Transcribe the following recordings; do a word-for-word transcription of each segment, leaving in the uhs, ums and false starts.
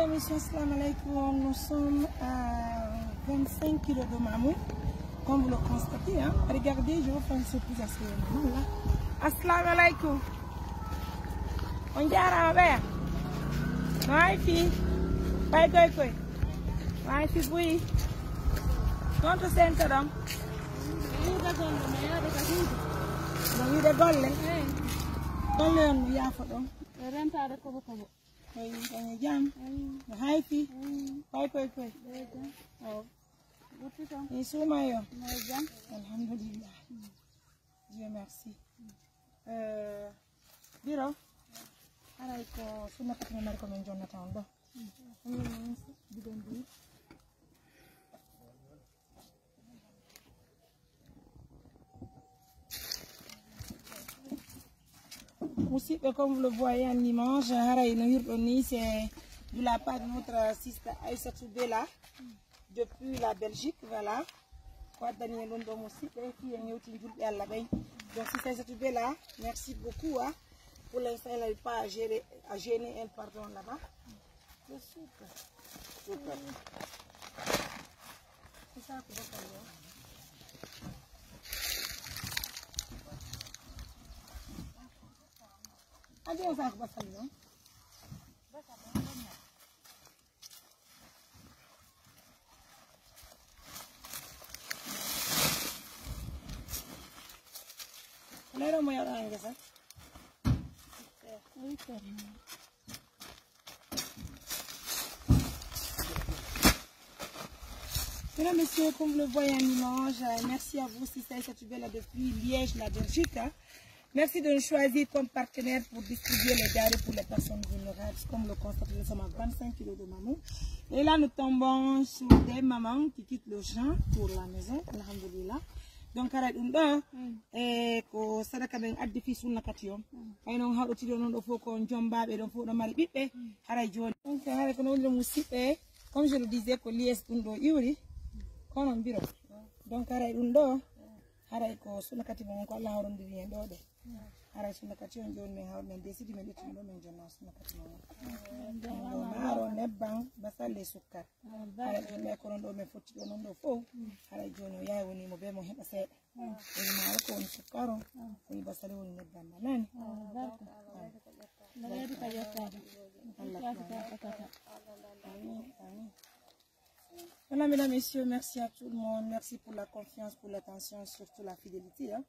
Monsieur, assalamu alaikum. Nous sommes à vingt-cinq kilos de mammouth. Comme vous le constatez, hein. Regardez, je vais faire une surprise à ce maman-là. Assalamu alaikum. On dirait un verre. Maa ngi fi. Koy, koy, koy. Maa ngi fi buy. Tontu seen ko ɗon. Yiide golle, mi yaade ka suudu. No yiide golle? Eey. Golle on no yaafo ɗon. E rentaade kobo kobo. Koy, koy jam. Eey. No hay fi. Eey. Koy, koy, koy. Eey, jam. Oh. Wutti ton. Ni suuma yo. No jam. Alhamdulillah. Dieu merci. Euh, Biro, haray ko sunna kadi mo mari ko min jonnata on ɗo. Bidon bi. Musidɓe, comme vous le voyez en image, haray no hirɗon ni, c'est de la part de notre sister Aïssatou Bella depuis la Belgique, voilà. Ko addani en ɗum ɗo, musidɓe, fii en yewti julɓe Allah ɓen. Donc, sister Aïssatou Bella, merci beaucoup, hein. Pour l'instant, elle n'arrive pas à gérer, à gêner elle, pardon, là-bas. Le sucre. Sucre. C'est ça, c'est bon, ça. Adieu, ça, c'est bon, ça. Lero mo yaɗa ngesa. Mesdames, messieurs, comme vous le voyez en image, euh, merci à vous, sister Aïssatou Bella depuis Liège, la Belgique, hein. Merci de nous choisir comme partenaire pour distribuer les denrées pour les personnes vulnérables. Comme le constaté, nous sommes à vingt-cinq kilos de mammouth. Et là, nous tombons sur des mamans qui quittent le champ pour la maison. Alhamdulillah. Donc, haray ɗum ɗo, e ko sadaka men addi fii sunna kati on. Ɓay non hawɗo tiri on ɗo fof ko on jombaaɓe, ɗon fof ɗo mari ɓiɓɓe. Haray jooni. Donc, haray ko non woni musidɓe, comme je le disais, ko Lies ɗum ɗo iwri. Kono mbiro. Donc, haray ɗum ɗo. Haray ko sunna kati mon ko Allah hawrondiri en ɗo ɗe. Haray sunna kati on jooni men hawri men desidi men ƴetti ɗum ɗo men jonna sunna kati mon. Ɗum ɗo maaro, nebban, basalle, sukkar. Haray ɗum ɗo ko non ɗo men fotti ɗo non ɗo fow. Haray jooni o yahay woni mo be mo heɓa seeɗa. Woni maaro ko woni sukkar on. Woni basale woni nebban ma nani. Allah. Amin, amin. Voilà, mesdames, messieurs, merci à tout le monde. Merci pour la confiance, pour l'attention, surtout la fidélité, hein.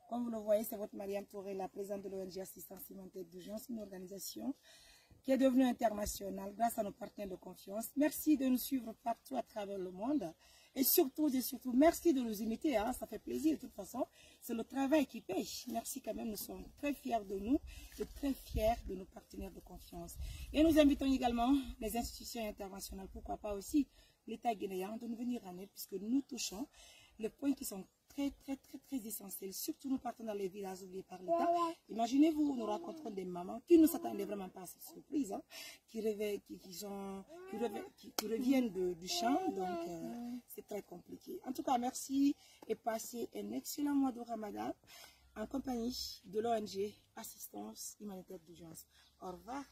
Comme vous le voyez, c'est votre Mariam Touré, la présidente de l'O N G Assistance Humanitaire d'Urgence, une organisation qui est devenue internationale grâce à nos partenaires de confiance. Merci de nous suivre partout à travers le monde. Et surtout, et surtout, merci de nous imiter, hein. Ça fait plaisir de toute façon. C'est le travail qui paye. Merci quand même, nous sommes très fiers de nous et très fiers de nos partenaires de confiance. Et nous invitons également les institutions internationales, pourquoi pas aussi l'État guinéen, de nous venir en aide puisque nous touchons les points qui sont très, très, très, très essentiels. Surtout, nous partons dans les villages oubliés par l'État. Imaginez-vous, nous rencontrons des mamans qui ne s'attendaient vraiment pas à cette surprise, hein, qui, rêvaient- qui, qui sont, qui, rêvaient- qui- qui reviennent de- du champ, donc euh, c'est très compliqué. En tout cas, merci et passez un excellent mois de Ramadan en compagnie de l'O N G Assistance Humanitaire d'Urgence. Au revoir.